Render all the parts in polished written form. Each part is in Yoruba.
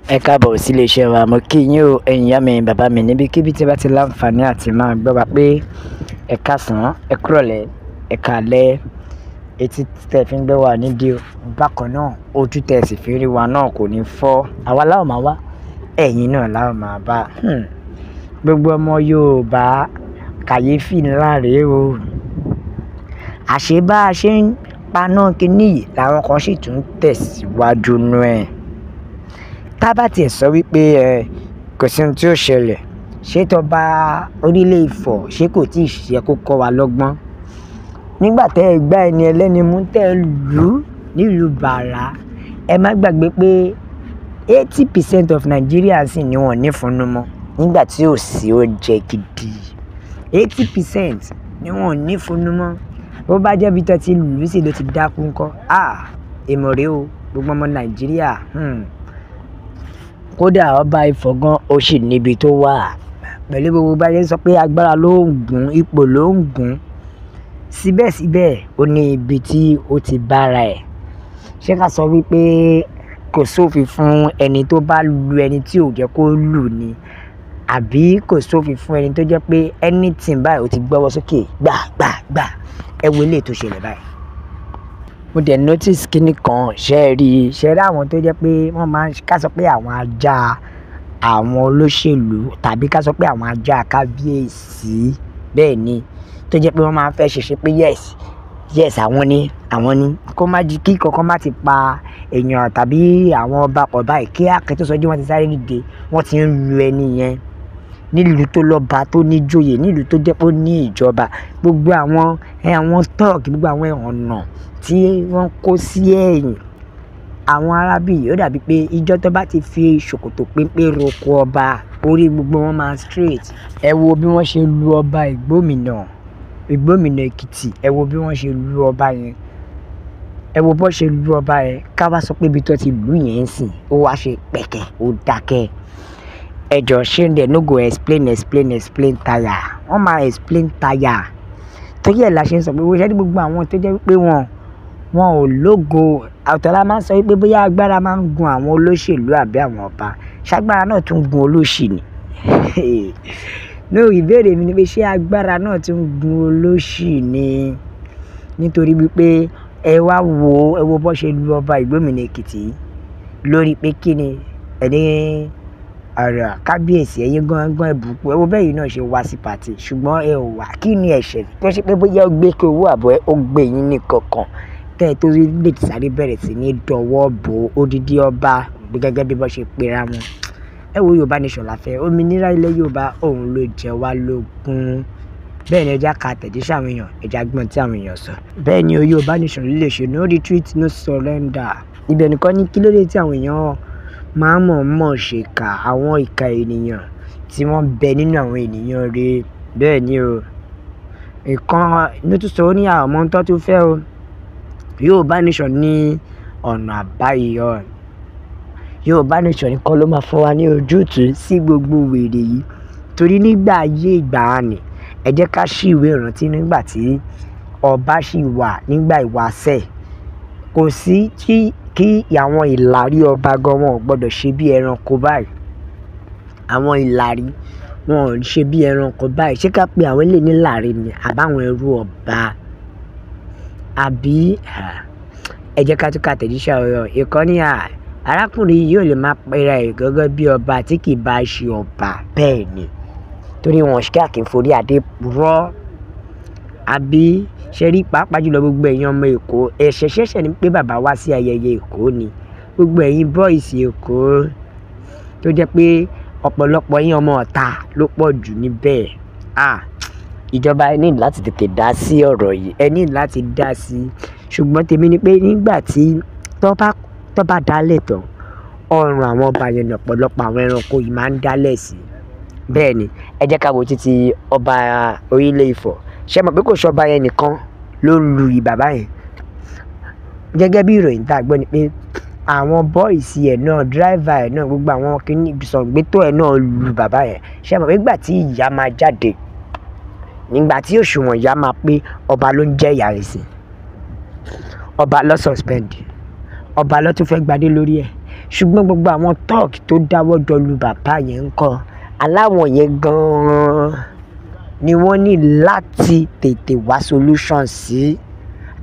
Ẹ káàbọ̀ sí iléeṣẹ́ wa. Mo kí yín o, ẹ̀yin ìyá mi, bàbá mi, níbikíbi tí ẹ bá ti láǹfààní àti máa gbọ́ wa pé ẹ káàsán, ẹ kúrọ̀lẹ́, ẹ káalẹ́. Etí tẹ fi ń gbọ́ wa nídìí o. Bákan náà, ojú tẹ sì fi rí wa náà kò ní fọ́. Àwa la ó máa wá, ẹ̀yin náà la ó máa bá. Gbogbo ọmọ Yorùbá, kàyéfì ńlá rèé o. Àṣé bá a ṣe ń paná kiní yìí làwọn kan sì tún tẹ̀síwájú nú ẹ̀. Tá bá tiẹ̀ sọ wípé ẹ kò sí ohun tí ó ṣẹlẹ̀, ṣé tọba orílẹ̀ Ifọ̀ ṣé kò tíì ṣe kó kọ́ wa lọ́gbọ́n? Nígbà tẹ́ ẹ gbá ẹni ẹlẹ́ni mú tẹ́ ẹ lù ú nílùú Bàrà, ẹ má gbàgbé pé 80% of Nigerians sì ni wọ́n ní fúnnu mọ́ nígbà tí ò sí oúnjẹ gidi. 80% ni wọ́n ní fúnnu mọ́. Bó bá jẹ́ bí tọ́ ti lù ú sí ló ti dákú ńkọ́. Ah! Èmọ̀ rèé o, gbogbo ọmọ Nàìjíríà. Kódà ọba Ifọ̀ gan, ó sì níbi tó wà. Pẹ̀lú gbogbo bá ṣe ń sọ pé agbára ló ń gùn, ipò ló ń gùn. Síbẹ̀síbẹ̀, ó ní ibi tí ó ti bára ẹ̀. Ṣé ká sọ wípé kò sófin fún ẹni tó bá lu ẹni tí ò jẹ́ kó lù ni? Àbí kò sófin fún ẹni tó jẹ́ pé anything báyìí ó ti gbọ́wọ́ sókè gbà, gbà, gbà. Ẹ wo eléyìí tó ṣẹlẹ̀ báyìí. Mo dẹ̀ notice kíní kan, ṣé ẹ rí? Ṣé ẹ rí àwọn tó jẹ́ pé wọ́n máa ń ká sọ pé àwọn ajá àwọn olóṣèlú tàbí ká sọ pé àwọn ajá kábíyèsí. Bẹ́ẹ̀ ni, tó jẹ́ pé wọ́n máa ń fẹ́ ṣèṣe pé yes, yes àwọn ni, àwọn ni. Kó má jí kí kankan má ti pa èèyàn tàbí àwọn ọba pọ̀ báyìí kí akẹ́tọ̀sọ́jú wọn ti sáré dìde, wọ́n ti ń lu ẹni yẹn. Nílùú tó lọ́ba tó ní joyè, nílùú tó jẹ́ pé ó ní ìjọba. Gbogbo àwọn, àwọn thug, gbogbo àwọn ọ̀nà tí wọ́n kó sí ẹ̀yìn àwọn arábí yìí, ó dàbí pé ijọ́ tó bá ti fi ṣòkòtò péńpé roko ọba, orí gbogbo wọn máa straight. Ẹ wo bí wọ́n ṣe lu ọba Ìgbómìnà, Ìgbómìnà Èkìtì. Ẹ wo bí wọ́n ṣe lu ọba yẹn. Ẹ wo bó ṣe lu ọba yẹn. Ká wá sọ pé ibi tó ti lù yẹn ń sìn, ó wá ṣe pẹ̀kẹ́, ó dákẹ́. Ẹ jọ ṣé dem no go explain, explain, explain tire. Wọ́n máa explain tire. Torí ẹ̀ la ṣe ń sọ pé wọ́n ṣẹ́ ní gbogbo àwọn tó jẹ́ wípé wọ́n, wọn ò lógo. Ọ̀tọ̀ la máa ń sọ wípé bóyá agbára máa ń gun àwọn olóṣèlú àbí àwọn ọba. Ṣé agbára náà tún gun olóṣì ni? No, ìbéèrè mi ni pé ṣé agbára náà tún gun olóṣì ni? Nítorí wípé ẹ wá wo, ẹ wo bó ṣe lu ọba Ìgbómìnà Èkìtì lórí pé kí ni ẹni ọ̀rọ̀ kábíyèsí ẹ̀yin gangan ẹ̀bùkún. Ẹ wo bẹ́ẹ̀ yìí náà ṣe wá sí party, ṣùgbọ́n ẹ ò wá. Kí ni ẹ̀ṣẹ̀ tó ṣe pé bóyá ó gbé kí owó àbọ̀ ó gbé yín ní kankan. Tẹ́ ẹ tó lè sáré bẹ̀rẹ̀ sí ní dọwọ́ bo odidi ọba gẹ́gẹ́ bí wọ́n ṣe pera wọn. Ẹ wo Yorùbá nation la fẹ́. Òmìnira ilẹ̀ Yorùbá òun ló jẹ wá lógún. Bẹ́ẹ̀ ni ẹ jẹ́ ká àtẹ̀jíṣẹ́ àwọn èèyàn, ẹ jẹ́ á gbọ́n tí àwọn èèyàn sọ. Bẹ́ẹ̀ ni o, Yorùbá nation ló lè ṣe no retreat, no surrender. Ibẹ̀ nìkan ní kí ló dé tí àwọn èèyàn máa ń mọ̀ọ́mọ̀ ṣe ìkà, àwọn ìkà ènìyàn tí wọ́n bẹ nínú àwọn ènìyàn rere. Bẹ́ẹ̀ ni o. Ìkan ló tún sọ ó ní àwọn ọmọ tó tún fẹ́ o. Yorùbá nation ní ọ̀nà àbáyọ. Yorùbá nation nìkan ló máa fún wa ní ojútùú sí gbogbo wèrè yìí. Torí nígbà ayé ìgbàanì, ẹ jẹ́ ká ṣí ìwé ìrántí nígbà tí ọba ṣì wà nígbà ìwáṣẹ̀. Kò sí kí àwọn ìlàrí ọba gan wọn ò gbọdọ̀ ṣe bí ẹranko báyìí. Àwọn ìlàrí wọn ò ṣe bí ẹranko báyìí. Ṣé ká pe àwọn eléyìí ní ìlàrí ni àbí àwọn ẹrú ọba? Àbí ẹ jẹ́ ká tún ka àtẹ̀jíṣẹ́ ọ̀rọ̀. Ìkan ní à, arákùnrin yìí ò lè máa pera ẹ̀ gẹ́gẹ́ bí ọba tí kì í bá ṣe ọba. Bẹ́ẹ̀ ni. Torí wọn ṣe kí n forí adé rọ́. Àbí ṣé rí pàápàá jùlọ gbogbo ẹ̀yin ọmọ Èkó, ẹ̀ṣẹ̀ ṣẹ̀ṣẹ̀ ní pé bàbá wá sí ayẹyẹ Èkó ni. Gbogbo ẹ̀yin boys Èkó tó jẹ́ pé ọ̀pọ̀lọpọ̀ yín ọmọ ọ̀ta ló pọ̀ jù níbẹ̀. Ah! Ìjọba ẹ need láti tètè dá sí ọ̀rọ̀ yìí. Ẹ need láti dá sí. Ṣùgbọ́n tèmi ni pé nígbà tí tó bá dálẹ̀ tán, ọrùn àwọn ọba yẹn ní ọ̀pọ̀lọpọ̀ àwọn ẹranko yìí máa ń dálẹ̀ sí. Bẹ́ẹ̀ ni, ẹ jẹ́ ká wo títí ọba orílẹ̀ Ifọ̀. Ṣé ẹ mọ̀ pé kò ṣe ọba yẹn nìkan ló lu bàbá yẹn? Gẹ́gẹ́ bí ìròyìn tá a gbọ́ ni pé àwọn boys ẹ̀ náà, driver ẹ̀ náà, gbogbo àwọn kíní sọ̀gbétò ẹ̀ náà lu bàbá yẹn. Ṣé ẹ mọ̀ pé nígbà tí ìyá máa jáde, nígbà tí òṣùwọ̀n ìyá máa pé ọba ló ń jẹ́ ìyá rẹ̀ sí. Ọba ló suspend. Ọba ló tún fẹ́ gbadé lórí ẹ̀. Ṣùgbọ́n gbogbo àwọn thug tó dáwọ́ jọ lu bàbá yẹn ń kọ́, aláwọ̀ yẹn gan-an ni wọ́n ní láti tètè wá solution sí.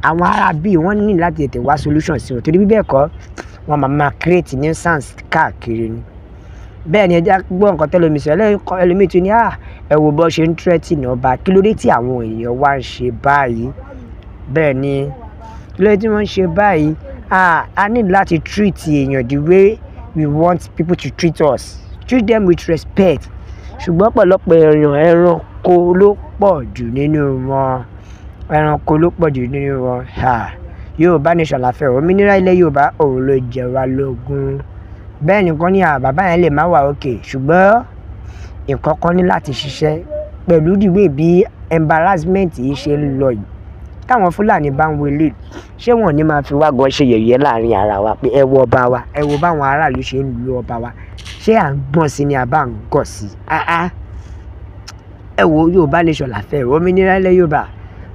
Àwọn ará bíi wọ́n ní láti tètè wá solution sí wọn, torí bí bẹ́ẹ̀ kọ́, wọ́n máa máa create nuisance káàkiri ni. Bẹ́ẹ̀ ni, ẹ jẹ́ gbọ́ nǹkan tẹ́lòmíì sọ. Ẹlòmíì tún ní, "À, ẹ wo bó ṣe ń threaten ọba. Kí ló dé tí àwọn èèyàn wá ń ṣe báyìí?" Bẹ́ẹ̀ ni, kí ló dé tí wọ́n ń ṣe báyìí? Ah, a ní láti treat èèyàn the way we want people to treat us. Treat them with respect. Ṣùgbọ́n ọ̀pọ̀lọpọ̀ èèyàn, ẹranko ló pọ̀ jù nínú wọn. Ẹranko ló pọ̀ jù nínú wọn. Ha! Yorùbá Nation la fẹ́. Òmìnira ilẹ̀ Yorùbá, òun ló jẹ wá lógún. Bẹ́ẹ̀ nìkan ní, à, bàbá yẹn lè má wà okay, ṣùgbọ́n nǹkan kan ní láti ṣiṣẹ́ pẹ̀lú the way bí embarrassment yìí ṣe ń lọ yìí. Táwọn Fúlàní bá ń wọlé, ṣé wọ́n ò ní máa fi wá gan ṣe yẹ̀yẹ́ láàrin ara wa pé ẹ wo ọba wa, ẹ wo báwọn aráàlú ṣe ń lu ọba wa? Ṣé à ń gbọ́n sí ni àbá ń gọ̀ sí? Ah ah. Ẹ wo, Yorùbá Nation la fẹ́. Òmìnira ilẹ̀ Yorùbá,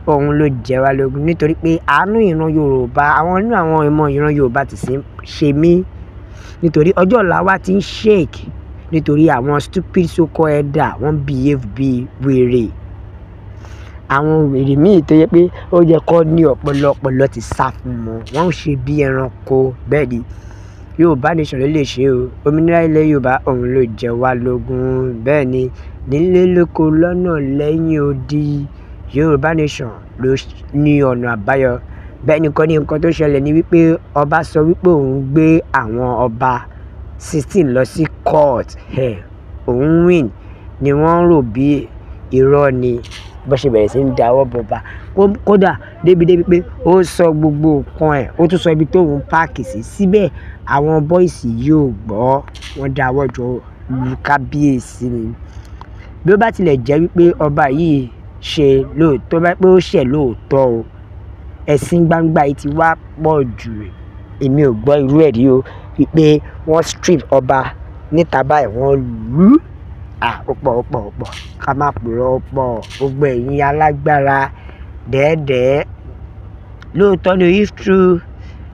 òun ló jẹ wá lógún, nítorí pé àánú ìran Yorùbá, àwọn nínú àwọn ọmọ ìran Yorùbá ti sì ń ṣe mí. Nítorí ọjọ́ ọ̀la wa ti ń shake. Nítorí àwọn stupid so called elder, wọ́n behave bí wèrè. Àwọn wèrè míì tó jẹ́ pé ó yẹ kó ní ọpọlọ, ọpọlọ ti sá fún wọn. Wọ́n ń ṣe bí ẹranko. Bẹ́ẹ̀ ni, Yorùbá Nation ló lè ṣe o. Òmìnira ilẹ̀ Yorùbá, òun ló jẹ wá lógún. Bẹ́ẹ̀ ni, nílé lóko lọ́nà lẹ́yìn odi, Yorùbá Nation ló ní ọ̀nà àbáyọ. Bẹ́ẹ̀ nìkan ní nǹkan tó ṣẹlẹ̀ ní wípé ọba sọ wípé òun gbé àwọn ọba 16 lọ sí court. Ẹ̀, òun win ni wọ́n rò bí irọ́ ni. Bó ṣe bẹ̀rẹ̀ sí ní dáwọ́ bo ọba. Kódà débi débi pé ó sọ gbogbo nǹkan ẹ̀, ó tún sọ ibi tó ń park sí. Síbẹ̀ àwọn boys yóò gbọ́, wọ́n dáwọ́ jọ lu kábíyèsí ni. Bí ó bá tilẹ̀ jẹ́ wípé ọba yìí ṣe lóòótọ́, bá pé ó ṣẹ̀ lóòótọ́ o, ẹ̀sìn gbangba yìí ti wá pọ̀ jù. Èmi ò gbọ́ irú ẹ̀ rí o wípé wọ́n strip ọba níta báyìí, wọ́n lù ú. À, ó pọ̀, ó pọ̀, ó pọ̀. Ká má purọ́, ó pọ̀. Gbogbo ẹ̀yin alágbára dẹ́ẹ̀dẹ́ẹ́. Lóòótọ́ ni, if true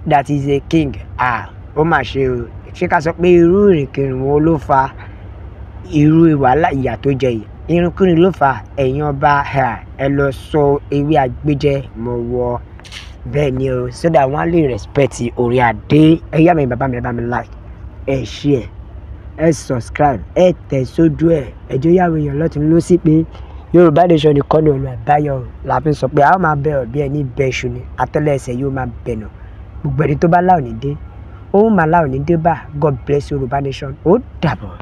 that is a king, ah, ó mà ṣe o. Ṣé ká sọ pé irú ìrìnkìrìn wo ló fa irú wàhálà ìyà tó jẹ yìí? Ìrìnkúrìn ló fà. Ẹ̀yin ọba, ẹ lọ sọ ewé agbéjẹ́ mọ́wọ́. Bẹ́ẹ̀ ni o, so that wọ́n á lè respect orí adé. Ẹ yá mi, bàbá mi, ẹ bá mi like, ẹ share, ẹ subscribe, ẹ tẹ̀ sójú ẹ̀. Ẹ jẹ́ ó yé àwọn èèyàn lọ́tùn lósì pé Yorùbá Nation nìkan ni ọ̀nà àbáyọ la fi ń sọ pé a ó máa bẹ ọ̀ bí ẹni bẹ iṣu ni, atẹ́lẹsẹ̀ yóò máa bẹ̀nà. Gbogbo ẹni tó bá lá òní dé, ó máa lá òní dé bá. God bless Yorùbá Nation. Ó dàbọ̀.